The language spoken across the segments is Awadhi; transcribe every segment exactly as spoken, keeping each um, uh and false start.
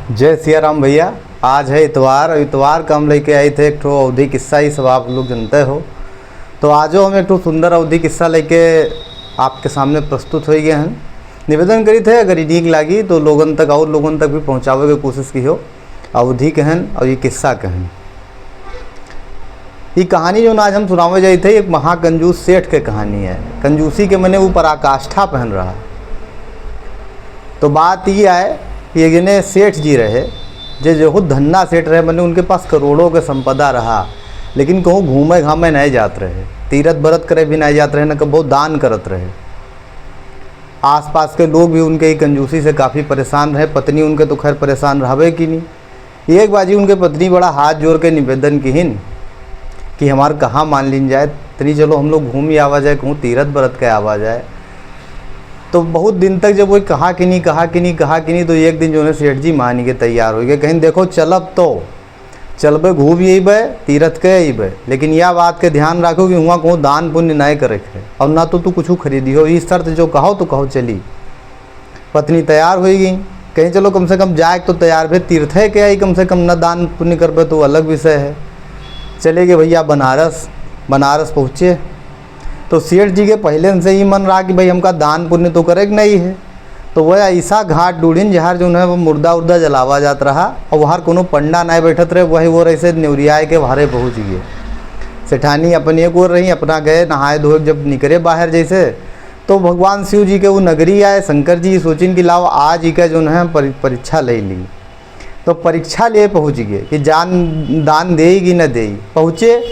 जय सिया राम भैया। आज है इतवार, और इतवार का हम लेके आए थे एक ठो अवधी किस्सा, ये सब आप लोग जानते हो। तो आजो हम एक ठो सुंदर अवधी किस्सा लेके आपके सामने प्रस्तुत होइ गए हैं। निवेदन करी थे, अगर ये नीक लागी तो लोगन तक और लोगन तक भी पहुँचावे के कोशिश किहो। अवधी कहन और ये किस्सा कहन। ये कहानी जो आज हम सुनावे जाई थे, एक महाकंजूस सेठ के कहानी है। कंजूसी के मने ऊ पराकाष्ठा पहन रहा। तो बात ये आए कि एक जने सेठ जी रहे, जे बहुत धन्ना सेठ रहे, मने उनके पास करोड़ों के संपदा रहा, लेकिन कहूँ घूमे घामे नहीं जात रहे, तीरथ बरत करे भी नहीं जात रहे, न कबो दान करत रहे। आसपास के लोग भी उनके ई कंजूसी से काफ़ी परेशान रहे। पत्नी उनके तो खैर परेशान रहबे की नहीं। एक बाजी उनके पत्नी बड़ा हाथ जोड़ के निवेदन किहिन कि हमार कहा मान लीन जाए, तनी चलो हम लोग घूम ही आवा जाए, कहूँ तीरथ बरत के आवा जाए। तो बहुत दिन तक जब वो कहा कि नहीं, कहा कि नहीं, कहा कि नहीं, तो एक दिन जो है सेठ जी मान के तैयार होइ गए, कहिन देखो चलब तो चलबे, घूम अइबे, तीरथ के अइबे, लेकिन यह बात के ध्यान रखो कि हुआँ कहूँ दान पुण्य नहीं करे के है, और ना तो तू कुछ खरीदिहो। ई शर्त जो कहो तो कहो चली। पत्नी तैयार होइ गई, कहिन चलो कम से कम जाए तो तैयार भे, तीर्थे के आई, कम से कम न दान पुण्य करबे तो अलग विषय है। चले गए भैया बनारस। बनारस पहुँचे तो सेठ जी के पहले से ही मन रहा कि भाई हमका दान पुण्य तो करे के नहीं है। तो वह ऐसा घाट ढूंढिन जहाँ जो है वो मुर्दा उर्दा जलावा जात रहा, और वहाँ कोनो पंडा नहीं बैठत रहे, वही वो ऐसे नेवरियाए के वहारे पहुँच गए। सेठानी अपन एक ओर रही, अपना गए नहाए धोए, जब निकरे बाहर जैसे, तो भगवान शिव जी के वो नगरी आए। शंकर जी सोचिन कि लाओ आज इका जो है परि-, परीक्षा ले ली। तो परीक्षा लिए पहुँच गए कि जान दान देई कि न देई। पहुँचे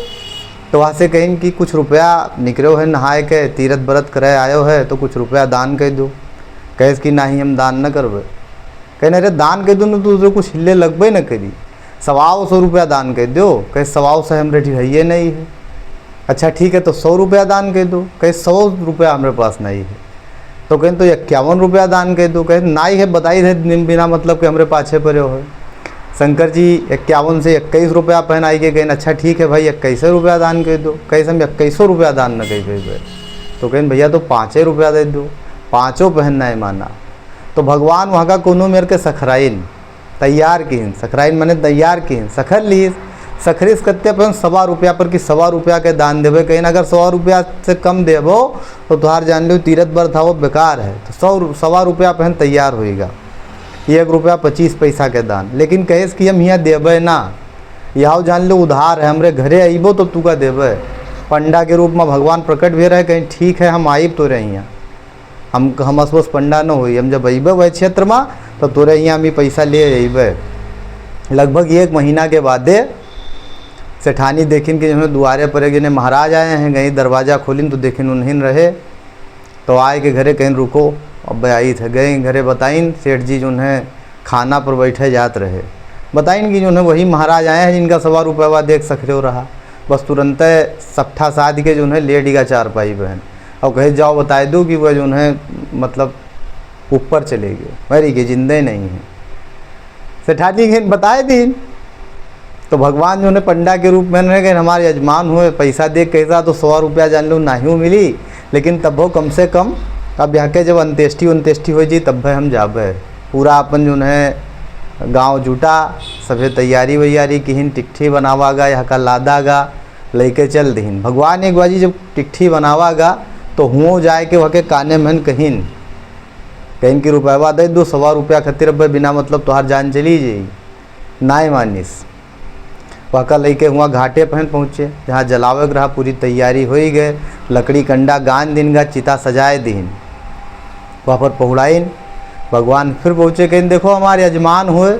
तो वहाँ से कहिन कि कुछ रुपया निकलो है नहाए के, तीरथ बरत करे आयो है, तो कुछ रुपया दान कर दो। कहेस कि नहीं, हम दान न करबे। कहिन अरे दान कर दो न, तो दूसरे कुछ हिले लगबे न करी, सवाओ सौ रुपया दान कर दो। कहे सवाओ से हमरे ढिढ़ैये नहीं है। अच्छा ठीक है, तो सौ रुपया दान कर दो। कहे सौ रुपया हमरे पास नहीं है। तो कहें तो इक्यावन रुपया दान कर दो। कहे नाई है, बताई है दिन बिना मतलब के हमरे पाछे पड़े हो। शंकर जी इक्यावन से इक्कीस रुपया पहन आई के कहें अच्छा ठीक है भाई, इक्कीस रुपया दान कर दो। कहे हम इक्कीसों रुपया दान न कर देबे। तो कहें भैया तो पाँचे रुपया दे दो, पाँचों पहन नहीं माना। तो भगवान वहाँ का कोनो मेर के सखराइन तैयार किहिन, सखराइन माने तैयार किहिन, सखर लिहिस। सखरिस कत्ते अपन सवा रुपया पर कि सवा रुपया के दान देबे। कहिन अगर सवा रुपया से कम देबो तो तुहार जान लियो तीरथ बरत हो बेकार है। तो सौ रु-, सवा रुपया पहन तैयार होइगा, एक रुपया पच्चीस पैसा के दान। लेकिन कहेस कि हम हियाँ देबे ना, यहाँ जान लो उधार है, हमरे घरे अइबो तो तू का देबे। पंडा के रूप में भगवान प्रकट भी रहे, कहिन ठीक है हम आइब तोरे हियाँ। हम हम असबस पंडा न होई, हम जब अइबे वह क्षेत्र में तो तोरे हियाँ हम ई पैसा ले अइबे। लगभग एक महीना के बादे सेठानी देखिन कि जो है दुआरे पर एक जने महाराज आए हैं, गई दरवाजा खोलिन तो देखिन उन्हीं रहे। तो आए के घरे कहिन रुको, अब आई थे। गए घरे बताइन सेठ जी जो है खाना पर बैठे जात रहे, बताइन कि जो है वही महाराज आए हैं जिनका सवा रुपया देख सखरेव रहा। बस तुरंत सट्ठा साध के जो है लेट गया चारपाई बहन, और कहे जाओ बताए दो कि वह जो है मतलब ऊपर चले गए, मरी गए, जिंदे नहीं है। सेठानी के बताए दीन तो भगवान जो है पंडा के रूप में रह गए, हमारे यजमान हुए, पैसा दे कैसा तो सौ रुपया जान लो नाहियो मिली, लेकिन तब वो कम से कम अब यहाँ के जब अंत्येष्टि अंत्येष्टि हो जी तब हम जाबे। पूरा अपन जो है गांव जुटा, सभे तैयारी वैयारी किहिन, टिकठी बनावा गा, यहाँ का लादा गा, लेके चल दीन। भगवान एक बाजी जब टिकठी बनावा गा तो हुओ जाए के वहाँ के काने में कहिन, कहिन कि रुपया दे दो, सवा रुपया खातिर अब बिना मतलब तोहार जान चली जाई। नाय मानिस। वहका लइके हुआं घाटे पहन पहुँचे, जहाँ जलावे के रहा, पूरी तैयारी होई गए। लकड़ी कंडा गान दिन गा, चिता सजाए दीन। वहाँ पर पहुड़ाइन। भगवान फिर पहुँचे, कहिन देखो हमारे यजमान हुए,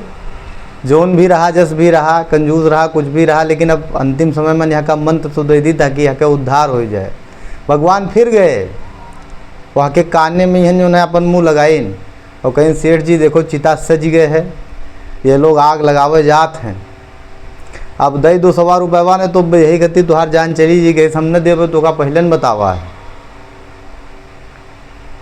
जौन भी रहा, जस भी रहा, कंजूस रहा, कुछ भी रहा, लेकिन अब अंतिम समय में यहाँ का मंत्र तो दे दी ताकि यहाँ के उद्धार हो जाए। भगवान फिर गए, वहाँ के काने में इहन जो है अपन मुँह लगाइन और कहिन सेठ जी देखो चिता सज गए है, ये लोग आग लगावे जात हैं। अब दे दो सवा रुपयवा ने तो यही गति तुहार जान चली जी गई, हम न देबे तो का पहले न बतावा है।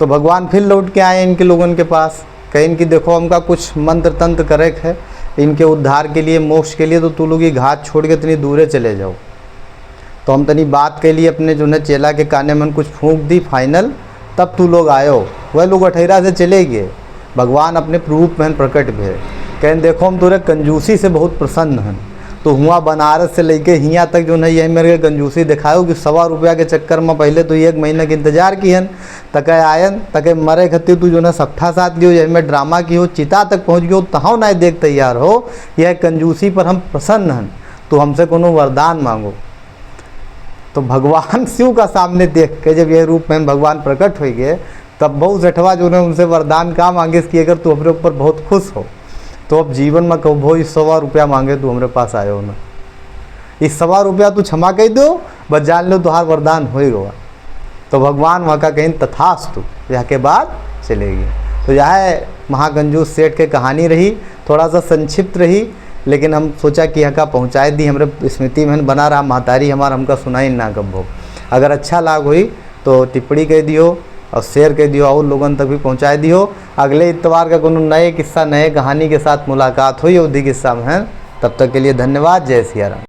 तो भगवान फिर लौट के आए इनके लोगन के पास, कहिन कि देखो हमका कुछ मंत्र तंत्र करे के है इनके उद्धार के लिए, मोक्ष के लिए, तो तू लोग ये घाट छोड़ के इतनी दूरे चले जाओ। तो हम तनी बात के लिए अपने जो है चेला के काने में कुछ फूंक दी फाइनल, तब तू लोग आयो। वह लोग अठैरा से चले गए, भगवान अपने रूप में प्रकट भे। कहेन, "देखो, हम तोरे कंजूसी से बहुत प्रसन्न हन।" तो हुआँ बनारस से लइके हियाँ तक जौन है, यही मेरे कंजूसी देखायो कि सवा रुपया के चक्कर में पहले तो एक महीना के इंतजार किहन, तके आयन, तके मरे खतिर तू जौन है सट्ठा साथ लियो, यही में ड्रामा किहो, चिता तक पहुँच गयो, तहाँ नाहीं देख तैयार हो। यह कंजूसी पर हम प्रसन्न हन, तू हमसे कोनो वरदान मांगो। तो भगवान शिव का सामने देख के जब यह रूप में भगवान प्रकट होइ गए, तब बहुत सेठवा जौन है उनसे वरदान का मांगिस कि अगर तू हमरे ऊपर बहुत खुश हो, तो अब जीवन में कबो ई सवा रुपया मांगे तू हमरे पास आयो ना। ई सवा रुपया तू क्षमा कइ दो, बस जान लो तुहार वरदान होइ गवा। तो भगवान वहाँ का कहेन, "तथास्तु।" यहाँ के बाद चले गए। तो यह महाकंजूस सेठ के कहानी रही, थोड़ा सा संक्षिप्त रही, लेकिन हम सोचा कि यहाँ का पहुँचाए दी, हमरे स्मृति में बना रहा। महतारी हमार हमका सुनाई ना कबो। अगर अच्छा लाग होई तो टिप्पणी कइ दियो और share कइ दियो और लोगन तक भी पहुँचाए दियो। अगले इतवार का कोनो नए किस्सा, नए कहानी के साथ मुलाकात होई अवधी किस्सा में। तब तक के लिए धन्यवाद। जय सिया राम।